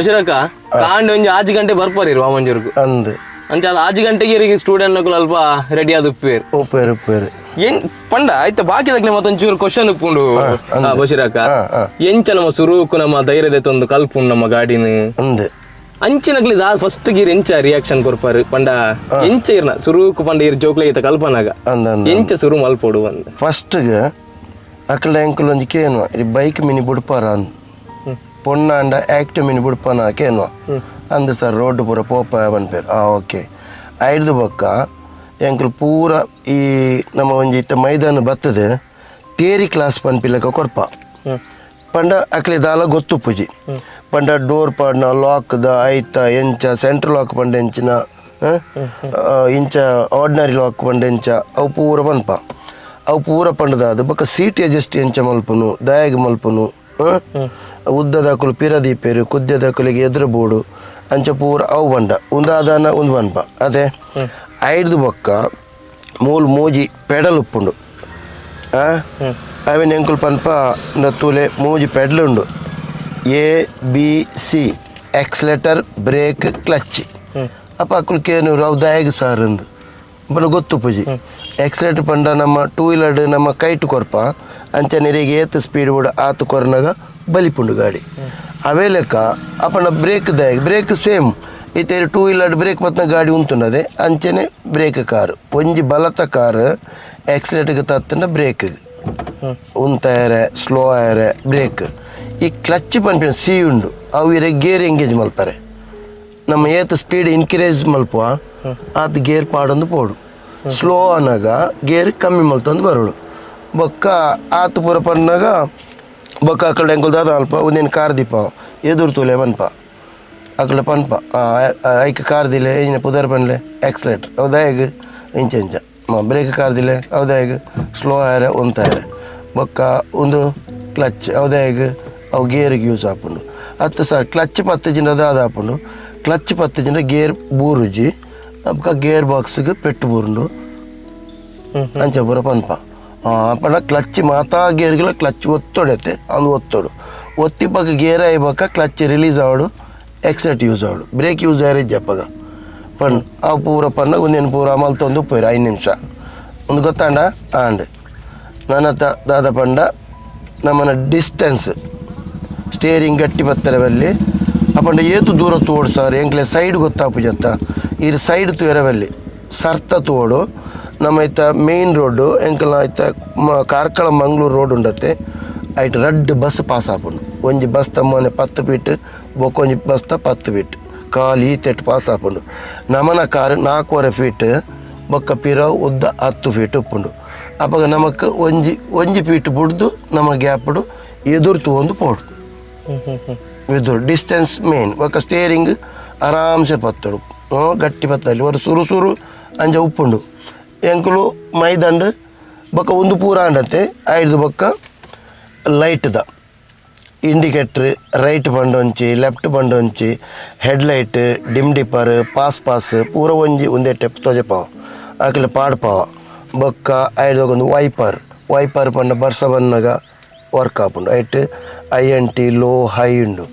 ಬಶೀರಕ್ಕ ಕಾಂಡ ಒಂಜಿ ಆಜಿ ಗಂಟೆ ಬರ್ಪಾರಿರು ವಾಮಂಜೂರ್ಗು. ಅಂದ್. ಅಂಚ ಅದು ಆಜಿ ಗಂಟೆಗೆ ಇರಿಗೆ ಸ್ಟೂಡೆಂಟ್ ನಕುಲು ಅಲ್ಪ ರೆಡಿ ಆದ್ ಉಪ್ಪೇರು. ಉಪ್ಪೇರು, ಉಪ್ಪೇರು. ಏನ್ ಪಂಡ ಆಯ್ತ ಬಾಕಿದಾಗ್ಲೆ ಮತ್ತೊಂಚೂರು ಕ್ವಶನ್ ಉಪ್ಪುಂಡು ಬಶೀರಕ್ಕ. ಹಾ, ಹಾ. ಎಂಚ ನಮ್ಮ ಸುರುಕು ನಮ್ಮ ಧೈರ್ಯದ ತಂದು ಕಲ್ಪುಂಡು ನಮ್ಮ ಗಾಡಿನ? ಅಂದ್. ಅಂಚಿನಕ್ಲಿ ದಾ ಫಸ್ಟ್ ಗೀರ್ ಎಂಚ ರಿಯಾಕ್ಷನ್ ಕೊರ್ಪಾರು ಪಂಡ, ಎಂಚ ಇರ್ನ ಸುರುಕು ಪಂಡ ಇರ್ ಜೋಕ್ಲೆ ಈತ ಕಲ್ಪನಾಗ? ಅಂದ್ ಅಂದ್. ಎಂಚ ಸುರು ಮಲ್ಪೊಡು ಅಂದ್? ಫಸ್ಟ್ಗೆ ಅಕಲ್ಡ ಎಂಕುಲು ಒಂಜಿ ಕೇನುವ, ಈ ಬೈಕ್ ಮಿನಿ ಬುಡ್ಪಾರ ಅಂದ್, ಪೊಣ್ಣಾಂಡ ಆಕ್ಟಿವ್ ಮಿನಿ ಬುಡ್ಪಾನ ಕೇನುವ. ಅಂದ್ ಸರ್, ರೋಡ್ ಪೂರ ಪೋಪ ಪನ್ಪೇರು. ಆ ಓಕೆ. ಐಡ್ದು ಬೊಕ್ಕ ಎಂಕುಲು ಪೂರ ಈ ನಮ್ಮ ಒಂಜಿ ಇತ್ತೆ ಮೈದಾನ ಬತ್ತದ ಥಿಯರಿ ಕ್ಲಾಸ್ ಪನ್ಪಿಲೆಕ್ಕ ಕೊರ್ಪ. ಪಂಡ ಅಕ್ಲೆ ದಾಲ ಗೊತ್ತುಪ್ಪುಜಿ. ಪಂಡ ಡೋರ್ ಪಾಡ್ನ ಲಾಕ್ದ ಐತ ಎಂಚ, ಸೆಂಟ್ರಲ್ ಲಾಕ್ ಪಂಡ ಎಂಚಿನ, ಆ? ಆ, ಇಂಚ ಆರ್ಡಿನರಿ ಲಾಕ್ ಪಂಡ ಎಂಚ, ಅವು ಪೂರ ಪನ್ಪ. ಅವು ಪೂರ ಪಂಡದ ಅದು ಬೊಕ್ಕ ಸೀಟ್ ಅಡ್ಜಸ್ಟ್ ಎಂಚ ಮಲ್ಪುನು, ದಾಯಗ್ ಮಲ್ಪುನು, ಆ? ಉದ್ದದಕುಲು ಪಿರ ದೀಪೇರು, ಕುದ್ದದಕುಲಿಗೆ ಎದುರು ಬೋಡು, ಅಂಚ ಪೂರ ಅವು ಪಂಡ ಉಂದಾದಾನ ಉಂದು ಪನ್ಪ. ಅದೇ ಐಡ್ದು ಬೊಕ್ಕ ಮೂಲು ಮೂಜಿ ಪೆಡಲ್ ಉಪ್ಪುಂಡು. ಆ ಅವೆನ್ ಎಂಕುಲು ಪನ್ಪ, ಇಂದ ತೂಲೆ, ಮೂಜಿ ಪೆಡ್ಲ್ ಉಂಡು, A B C, accelerator, brake, clutch. ಅಪ್ಪ ಅಕುಲು ಕೇನೂರು, ಅವು ದಾಯಗ್ ಸಾರ್ ಅಂದು ಪಂಡ. ಗೊತ್ತುಪ್ಪುಜಿ. ಎಕ್ಸಲೇಟರ್ ಪಂಡ ನಮ್ಮ ಟೂ ವೀಲರ್ ನಮ್ಮ ಕೈಟ್ ಕೊರ್ಪ ಅಂಚನೆ ಇರೆಗ್ ಏತ್ ಸ್ಪೀಡ್ ಬೋಡು ಆತ್ ಕೊರ್ನಗ ಬಲಿಪುಂಡು ಗಾಡಿ. ಅವೇ ಲೆಕ್ಕ ಅಪ್ಪನ ಬ್ರೇಕ್ ದಾಯಗ್? ಬ್ರೇಕ್ ಸೇಮ್, ಇತ್ತೆ ಟೂ ವೀಲರ್ ಬ್ರೇಕ್ ಪತ್ನ ಗಾಡಿ ಉಂತುಂಡದೆ, ಅಂಚನೆ ಬ್ರೇಕ್ ಕಾರ್. ಒಂಜಿ ಬಲತ ಕಾರ್ ಆಕ್ಸಿಲೇಟರ್ಗೆ ತತ್ತಂಡ ಬ್ರೇಕ್ ಉಂತಾಯರೆ, ಸ್ಲೋ ಆಯರೆ ಬ್ರೇಕ್. ಈ ಕ್ಲಚ್ ಪನ್ಪಿನ ಸಿ ಉಂಡು, ಅವು ಇರೆ ಗೇರ್ ಎಂಗೇಜ್ ಮಲ್ಪರೆ. ನಮ್ಮ ಏತ್ ಸ್ಪೀಡ್ ಇನ್ಕ್ರೀಸ್ ಮಲ್ಪುವ ಆತ್ ಗೇರ್ ಪಾಡೊಂದು ಪೋಡು. ಸ್ಲೋ ಅನಾಗ ಗೇರ್ ಕಮ್ಮಿ ಮಲ್ತೊಂದು ಬರೋಡು. ಬೊಕ್ಕ ಆತ್ ಪೂರ ಪನ್ನಾಗ ಬೊಕ್ಕ ಅಕಲ್ಡ ಎಂಕುಲು ದಾದ ಅಲ್ಪ ಒಂದೇನು ಕಾರ್ ದೀಪ ಎದುರು ತೂಲೆ ಪನ್ಪ. ಅಕಲ್ಡ ಪನ್ಪ, ಐಕ್ ಕಾರ್ ದಿಲೆ, ಎಂಚಿನ ಪುದರ್ ಪನ್ಲೆ? ಆಕ್ಸಿಲೇಟರ್. ಅವು ಇಂಚ ಇಂಚ. ಬ್ರೇಕ್ ಕಾರ್ ದಿಲೆ, ಅವು ಸ್ಲೋ ಆಯರೆ, ಉಂತಾಯರೆ. ಬೊಕ್ಕ ಒಂದು ಕ್ಲಚ್, ಅವು ಅವು ಗೇರಿಗೆ ಯೂಸ್ ಆಪುಂಡು. ಅತ್ತು ಸರ್, ಕ್ಲಚ್ ಪತ್ತು ದಾದ ಆಪುಂಡು? ಕ್ಲಚ್ ಪತ್ತು ಗೇರ್ ಬೂರುಜಿ, ಬೊಕ್ಕ ಗೇರ್ ಬಾಕ್ಸ್ಗೆ ಪೆಟ್ಟು ಬೂರುಂಡು, ಅಂಚ ಪೂರ ಪನ್ಪ. ಪಂಡ ಕ್ಲಚ್ ಮಾತಾ ಗೇರ್ಗಳ ಕ್ಲಚ್ ಒತ್ತೊಡೈತೆ. ಅಂದು ಒತ್ತೊಡು ಒತ್ತಿ ಪಕ್ಕ ಗೇರ್ ಆಯ್ಬಕ್ಕ ಕ್ಲಚ್ ರಿಲೀಸ್ ಆವಡು, ಎಕ್ಸೆಟ್ ಯೂಸ್ ಆವಡು, ಬ್ರೇಕ್ ಯೂಸ್ ಆಯ್ರೆ ಇಜ್ಜಪ್ಪಗ ಪಣ್. ಆ ಪೂರ ಪನ್ನ ಒಂದೇನು ಪೂರ ಮಲ್ತೊಂದು ಪೋಯಿರು 5 ನಿಮಿಷ. ಒಂದು ಗೊತ್ತಾಂಡ ಆಂಡ್. ನನ್ನ ದಾದ ಪಂಡ ನಮ್ಮನ ಡಿಸ್ಟೆನ್ಸ್ ಸ್ಟೇರಿಂಗ್ ಗಟ್ಟಿ ಬತ್ತಾರೆ ಬಲ್ಲಿ. ಅಪಂಡ ಏತು ದೂರ ತೋಡು ಸರ್, ಎಂಕ್ಲೆ ಸೈಡ್ ಗೊತ್ತಾಪುಜತ್ತ? ಇರ್ ಸೈಡ್ ತೂಯರೆ ಬಲ್ಲಿ, ಸರ್ತ ತೋಡು. ನಮ್ಮ ಐತ ಮೇನ್ ರೋಡು ಎಂಕಲ್ನ ಐತ ಕಾರ್ಕಳ ಮಂಗ್ಳೂರು ರೋಡ್ ಉಂಡತ್ತೆ. ಐಟ್ ರಡ್ಡ್ ಬಸ್ ಪಾಸ್ ಆಪುಂಡು. ಒಂಜಿ ಬಸ್ ತಮ್ಮನೆ 10 ಫೀಟ್, ಬೊಕ್ಕ ಒಂಜಿ ಬಸ್ 10 ಫೀಟ್ ಖಾಲಿ ಈತೆಟ್ ಪಾಸ್ ಆಪುಂಡು. ನಮನ ಕಾರ್ 4.5 ಫೀಟ್, ಬೊಕ್ಕ ಪಿರ ಉದ್ದ 10 ಫೀಟ್ ಉಪ್ಪುಂಡು. ಅಪಗ ನಮಕ್ ಒಂಜಿ ಒಂಜಿ ಫೀಟ್ ಬುಡ್ದು ನಮ್ಮ ಗ್ಯಾಪ್ಡು ಎದುರು ತೂವೊಂದು ಪೋಡು. ಎದುರು ಡಿಸ್ಟೆನ್ಸ್ ಮೇನ್. ಬೊಕ್ಕ ಸ್ಟೇರಿಂಗ್ ಆರಾಮ್ಸೆ ಪತ್ತೊಡು, ಗಟ್ಟಿ ಪತ್ತಲ್ಲಿ ಒಂದು ಸುರು ಸುರು ಅಂಚ ಉಪ್ಪುಂಡು. ಎಂಕುಲು ಮೈದಂಡು ಬೊಕ್ಕ ಒಂದು ಪೂರ ಆಂಡತ್ತೆ. ಐಡ್ದು ಬೊಕ್ಕ ಲೈಟ್ದ ಇಂಡಿಕೇಟ್ರ್, ರೈಟ್ ಬಂಡೊಂಚಿ, ಲೆಫ್ಟ್ ಬಂಡೊಂಚಿ, head light, dim dipper, pass pass ಪೂರ ಒಂಜಿ ಒಂದೇ ಟೆಪ್ ತೋಜಪಾವ, ಆಕಲೆ ಪಾಡ್ಪಾವ. ಬೊಕ್ಕ ಐಡ್ದು ಒಂದು ವೈಪರ್. ವೈಪರ್ ಪಂಡ ಬರ್ಸ ಬನ್ನಗ ವರ್ಕ್ ಆಪುಂಡು. ಐಟ್ I N T, low, high ಉಂಡು.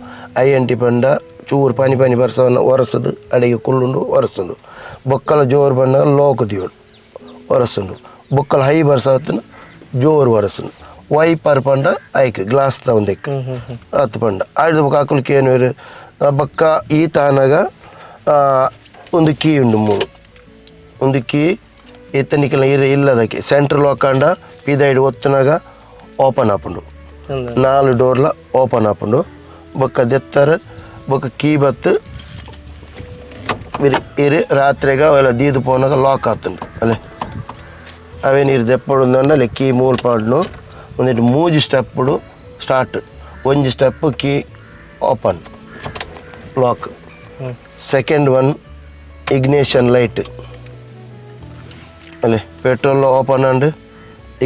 I N T ಪಂಡ ಚೂರು ಪನಿ ಪನಿ ಬರ್ಸವನ್ನ ಒರೆಸದು ಅಡಿಗೆ ಕುಲ್ಲುಂಡು, ಒರೆಸುಂಡು. ಬೊಕ್ಕಲ ಜೋರು ಬಣ್ಣಗ ಲೋಕ್ ದಿಯೋಡು, ಒರೆಸುಂಡು. ಬೊಕ್ಕಲ ಹೈ ಬರ್ಸವತ್ತನ ಜೋರು ಒರೆಸುಂಡು. ವೈಪರ್ ಪಂಡ ಐಕ್ ಗ್ಲಾಸ್ ಒಂದೆಕ್ ಅತ್ತು ಪಂಡ. ಆಯ್ದು ಬೊಕ್ಕ ಅಕುಲು ಕೇನುವೆರ್. ಬೊಕ್ಕ ಈ ತಾನಗ ಒಂದು ಕೀ ಉಂಡು ಮೂಲು. ಒಂದು ಕೀ ಇತ್ತನಿಕಲ ಇರ ಇಲ್ಲದಕ್ಕೆ ಸೆಂಟ್ರಲ್ ಲಾಕ್ ಪಿದೈಡ್ ಒತ್ತುನಾಗ ಓಪನ್ ಆಪುಂಡು. ನಾಲ್ ಡೋರ್ಲ ಓಪನ್ ಆಪುಂಡು. ಬೊಕ್ಕ ದೆತ್ತರ ಬೊಕ್ಕ ಕೀ ಬತ್ತು ಇರು ಇರು ರಾತ್ರಿಗ ಅವೆಲ್ಲ ದೀದು ಪೋನಾಗ ಲಾಕ್ ಆತುಂಡು. ಅಲ್ಲೇ ಅವೇ ನೀರು ದೆಪ್ಪಡು ಅಲ್ಲಿ ಕೀ ಮೂಲು ಪಾಡ್ನು. ಒಂದಿಟ್ಟು ಮೂಜಿ ಸ್ಟೆಪ್ಪುಡು ಸ್ಟಾರ್ಟ್. ಒಂಜಿ step key open lock, second one ignition light. ಅಲ್ಲೇ petrol open and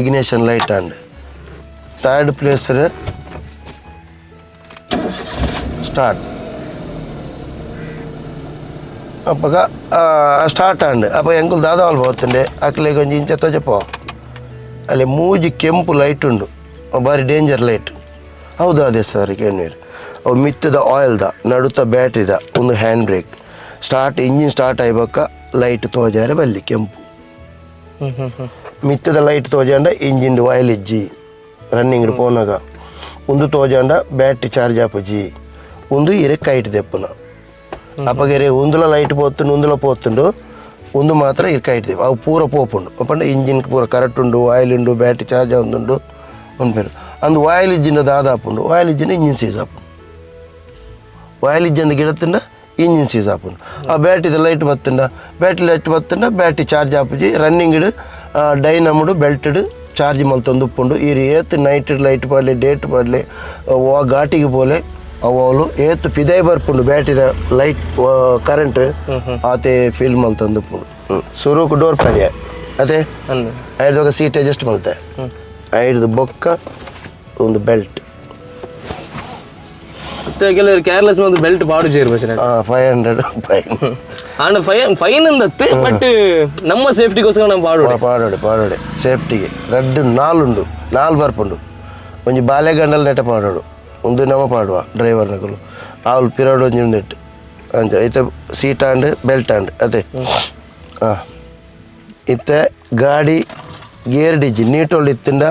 ignition light and third place start. ಅಪ್ಪಗ ಸ್ಟಾರ್ಟ್ ಆಂಡ್. ಅಪ್ಪ ಎಂಕುಲು ದಾದ ಪೋತುಂಡೆ ಅಕ್ಲೆಗ್ ಒಂಜಿ ಇಂಚ ತೋಜಪೋ. ಅಲ್ಲಿ ಮೂಜಿ ಕೆಂಪು ಲೈಟ್ ಉಂಡು, ಅವು ಬಾರಿ ಡೇಂಜರ್ ಲೈಟ್. ಹೌದು, ಅದೇ ಸರ್ ಕೇನ್ವೇರು. ಅವು ಮಿತ್ತದ ಆಯಿಲ್ದ ನಡುತ್ತ ಬ್ಯಾಟ್ರಿದ ಒಂದು hand brake. Start engine start ಆಯ್ಬಕ್ಕ ಲೈಟ್ ತೋಜಾರೆ ಬಲ್ಲಿ ಕೆಂಪು. ಹ್ಮ್ ಹ್ಮ್ ಹ್ಮ್ ಮಿತ್ತದ ಲೈಟ್ ತೋಜಾಂಡ ಇಂಜಿನ್ ಆಯಿಲ್ ಇಜ್ಜಿ ರನ್ನಿಂಗ್ ಪೋನಾಗ. ಒಂದು ತೋಜಾಂಡ ಬ್ಯಾಟ್ರಿ ಚಾರ್ಜ್ ಆಪುಜಿ. ಒಂದು ಇರೆ ಕೈಟ್ ದೆಪ್ಪುನ. ಅಪ್ಪಗೆರೆ ಒಂದುಲ ಲೈಟ್ ಪೋತುಂಡು, ಒಂದುಲ ಪೋತುಂಡು, ಒಂದು ಮಾತ್ರ ಇರ್ ಕೈಟ್ ದೆಪ್ಪ ಅವು ಪೂರ ಪೋಪುಂಡು. ಪಂಡ ಇಂಜಿನ್ ಪೂರ ಕರೆಕ್ಟ್ ಉಂಡು, ಆಯಿಲ್ ಉಂಡು, ಬ್ಯಾಟ್ರಿ ಚಾರ್ಜ್ ಆವೊಂದುಂಡು ಪನ್ಪೆರ್. ಅಂದು ಆಯಿಲ್ ಇಜ್ಜಿಂಡ ದಾದ ಆಪುಂಡು? ಆಯಿಲ್ ಇಜ್ಜಿಂಡ ಇಂಜಿನ್ ಸೀಸ್ ಆಪುಂಡು. ಆಯಿಲ್ ಇಜ್ಜಂದ ಗಿಡತ್ತಂಡ ಇಂಜಿನ್ ಸೀಸ್ ಆಪುಂಡು. ಆ ಬ್ಯಾಟ್ರಿದ ಲೈಟ್ ಬತ್ತಂಡ, ಬ್ಯಾಟ್ರಿ ಲೈಟ್ ಬತ್ತಂಡ ಬ್ಯಾಟ್ರಿ ಚಾರ್ಜ್ ಆಪುಜಿ. ರನ್ನಿಂಗ್ ಡೈನಮುಡು ಬೆಲ್ಟೆಡ್ ಚಾರ್ಜ್ ಮಲ್ತೊಂದು ಉಪ್ಪುಂಡು. ಈರ್ ಏತ್ ನೈಟ್ ಲೈಟ್ ಪಾಡ್ಲೆ, ಡೇಟ್ ಪಾಡ್ಲೆ, ವಾ ಘಾಟಿಗೆ ಪೋಲೆ, ಅವು ಅವ್ಲು ಏತ್ ಪಿದೈ ಬರ್ಪುಂಡು ಬ್ಯಾಟ್ರಿದ ಲೈಟ್ ಕರೆಂಟ್ ಆತೆ ಫೀಲ್ ಮಲ್ತೊಂದು ಉಪ್ಪುಂಡು. ಸುರುಕು ಡೋರ್ ಪಾಡ್ಯ ಅದೇ. ಅಂದ್. ಐಡ್ದೊಕ ಸೀಟ್ ಅಡ್ಜಸ್ಟ್ ಮಲ್ತೆ. ಐಡ್ದು ಬೊಕ್ಕ ಒಂದು ಬೆಲ್ಟ್. ಮತ್ತೆ ಕೆಲವರು ಕೇರ್ಲೆಸ್ ಮತ್ತು ಬೆಲ್ಟ್ ಪಾಡು ಚೇರ್ ಬಚ್ಚನೆ. 500 ಫೈನ್. ಆಂಡ ಫೈನ್ ಫೈನ್ ಅಂದತ್ತು, ಬಟ್ ನಮ್ಮ ಸೇಫ್ಟಿಗೋಸ್ಕರ ನಾವು ಪಾಡು. ಪಾಡೋಡೆ ಪಾಡೋಡೆ, ಸೇಫ್ಟಿಗೆ. ರಡ್ಡ್ ನಾಲುಂಡು, ನಾಲ್ ಬರ್ಪುಂಡು. ಒಂಜಿ ಬಾಲೆಗಂಡಲ್ ನೆಟ ಪಾಡೋಡು, ಒಂದು ನಮ ಪಾಡುವ ಡ್ರೈವರ್ನಕುಲು ಆವ್ಲು ಪಿರಡು ಒಂಜಿ ಉಂದಿಟ್ಟು ಅಂಚ. ಇತ್ತೆ ಸೀಟ್ ಆಂಡ್ ಬೆಲ್ಟ್ ಆಂಡ್ ಅದೇ. ಹಾಂ, ಇತ್ತೆ ಗಾಡಿ ಗೇರ್ ಡಿಜ್ಜಿ ನೀಟೋಳು ಇತ್ತಿಂಡ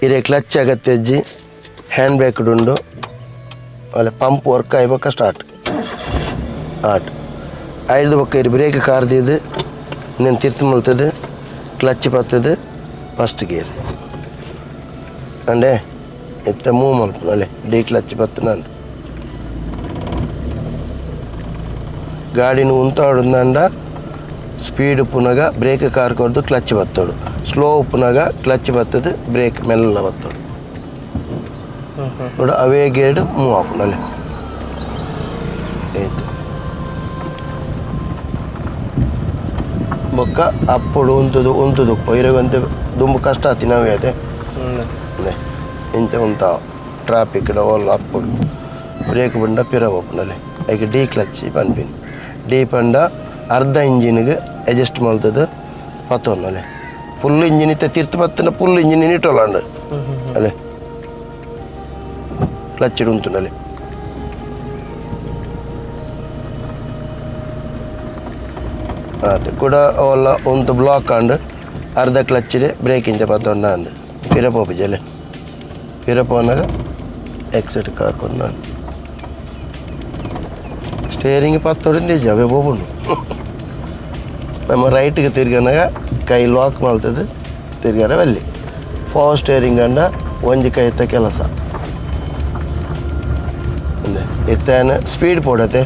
ಇರೆ ಕ್ಲಚ್ ಅಗತ್ಯ. ಹ್ಯಾಂಡ್ ಬ್ರೇಕ್ ಉಂಡು ಅಲ್ಲ. ಪಂಪ್ ವರ್ಕ್ ಆಯ್ಬೊಕ್ಕ ಸ್ಟಾರ್ಟ್ ಆಟ್. ಐದು ಬೊಕ್ಕ ಇರು ಬ್ರೇಕ್ ಕಾರ್ದಿದ್ದು నేను ತಿರ್ತು ಮಲ್ತದೆ, ಕ್ಲಚ್ ಪತ್ತದು, ಫಸ್ಟ್ ಗೇರ್ ಅಂಡೆ ಇತ್ತ ಮೂವ್ ಮಲ್ಪುನು ಅಲ್ಲೇ. ಡಿ ಕ್ಲಚ್ ಪತ್ತುನ ಗಾಡಿನ ಉಂತಾಡುಂದಂಡ ಸ್ಪೀಡ್ ಉಪ್ಪುನಾಗ ಬ್ರೇಕ್ ಕಾರ್ ಕೊರ್ದು ಕ್ಲಚ್ ಬತ್ತೋಡು. ಸ್ಲೋ ಉಪ್ಪುನಾಗ ಕ್ಲಚ್ ಬತ್ತದು, ಬ್ರೇಕ್ ಮೆಲ್ಲ ಬತ್ತೋಡು. ನೋಡು, ಅವೇ ಗೇರ್ಡ್ ಮೂವ್ ಆಪುಂಡು ಅಲ್ಲೇ. ಆಯ್ತು, ಬೊಕ್ಕ ಅಪ್ಪುಡು ಉಂತುದು ಉಂತುದು ಇರಗಂತೆ ದುಂಬು ಕಷ್ಟ ಆತಿ ನಾವೇ ಅದೇ. ಇಂಚ ಉಂತಾವ ಟ್ರಾಫಿಕ್ ಓಲ್ ಅಪ್ಪುಡು ಬ್ರೇಕ್ ಬಂಡ ಪಿರ ಹೋಪುಂಡಲೆ. ಐಕ್ ಡಿ ಕ್ಲಚ್ ಪನ್ಪಿನಿ. ಡಿ ಪಂಡ ಅರ್ಧ ಇಂಜಿನ್ಗೆ ಅಡ್ಜಸ್ಟ್ ಮಲ್ತದು ಪತ್ತೊಂದಲೆ. ಫುಲ್ ಇಂಜಿನ್ ಇತ್ತೆ ತಿರ್ತು ಪತ್ತನ ಫುಲ್ ಇಂಜಿನ್ ನೀಟೋಲಾಂಡ್ ಅಲೆ. ಕ್ಲಚ್ ಉಂತುಂಡಲೆ. ಆತು ಕೂಡ ಅವೆಲ್ಲ ಒಂದು ಬ್ಲಾಕ್ ಆಂಡ್ ಅರ್ಧ ಕ್ಲಚ್ಚಿಡೆ ಬ್ರೇಕ್ ಇಂಚ ಪತ್ತೊಂಡ ಅಂಡ್ ಪಿರ ಪೋಪುಜಲೆ. ಪಿರ ಪೋನಾಗ ಎಕ್ಸಿಟ್ ಕಾರ್ ಕೊರ್ನ. ಸ್ಟೇರಿಂಗ್ ಪತ್ತೊಡಿಂದ ಅವೇ ಪೋಪುಂಡು. ನಮ್ಮ ರೈಟ್ಗೆ ತಿರ್ಗನಾಗ ಕೈ ಲಾಕ್ ಮಲ್ತದೆ, ತಿರ್ಗಾರ ಬಲ್ಲಿ. ಪವರ್ ಸ್ಟೇರಿಂಗ್ ಅಂಡ ಒಂಜಿ ಕೈತ ಕೆಲಸ. ಇತ್ತೇನ ಸ್ಪೀಡ್ ಪೋಡತೆ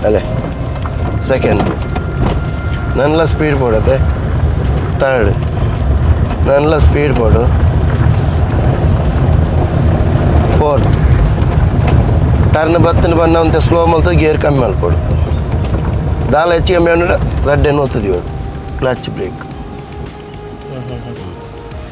ಅಲ್ಲೇ. ಸೆಕೆಂಡ್ ನನ್ಲ ಸ್ಪೀಡ್ ಪೋಡತೆ. ಥರ್ಡ್ ನನ್ಲ ಸ್ಪೀಡ್ ಪೋಡು. ಫೋರ್ತ್ ಟರ್ನ್ ಬತ್ತನ ಬನ್ನ ಅಂತ ಸ್ಲೋ ಮಲ್ತದೆ, ಗೇರ್ ಕಮ್ಮಿ ಮಲ್ಪೋಡು. ದಾಲ ಹೆಚ್ಚು ಕಮ್ಮಿ ಅಂದ್ರೆ ರಡ್ಡೆನ್ನು ಒತ್ತದಿವಡು ಕ್ಲಚ್ ಬ್ರೇಕ್.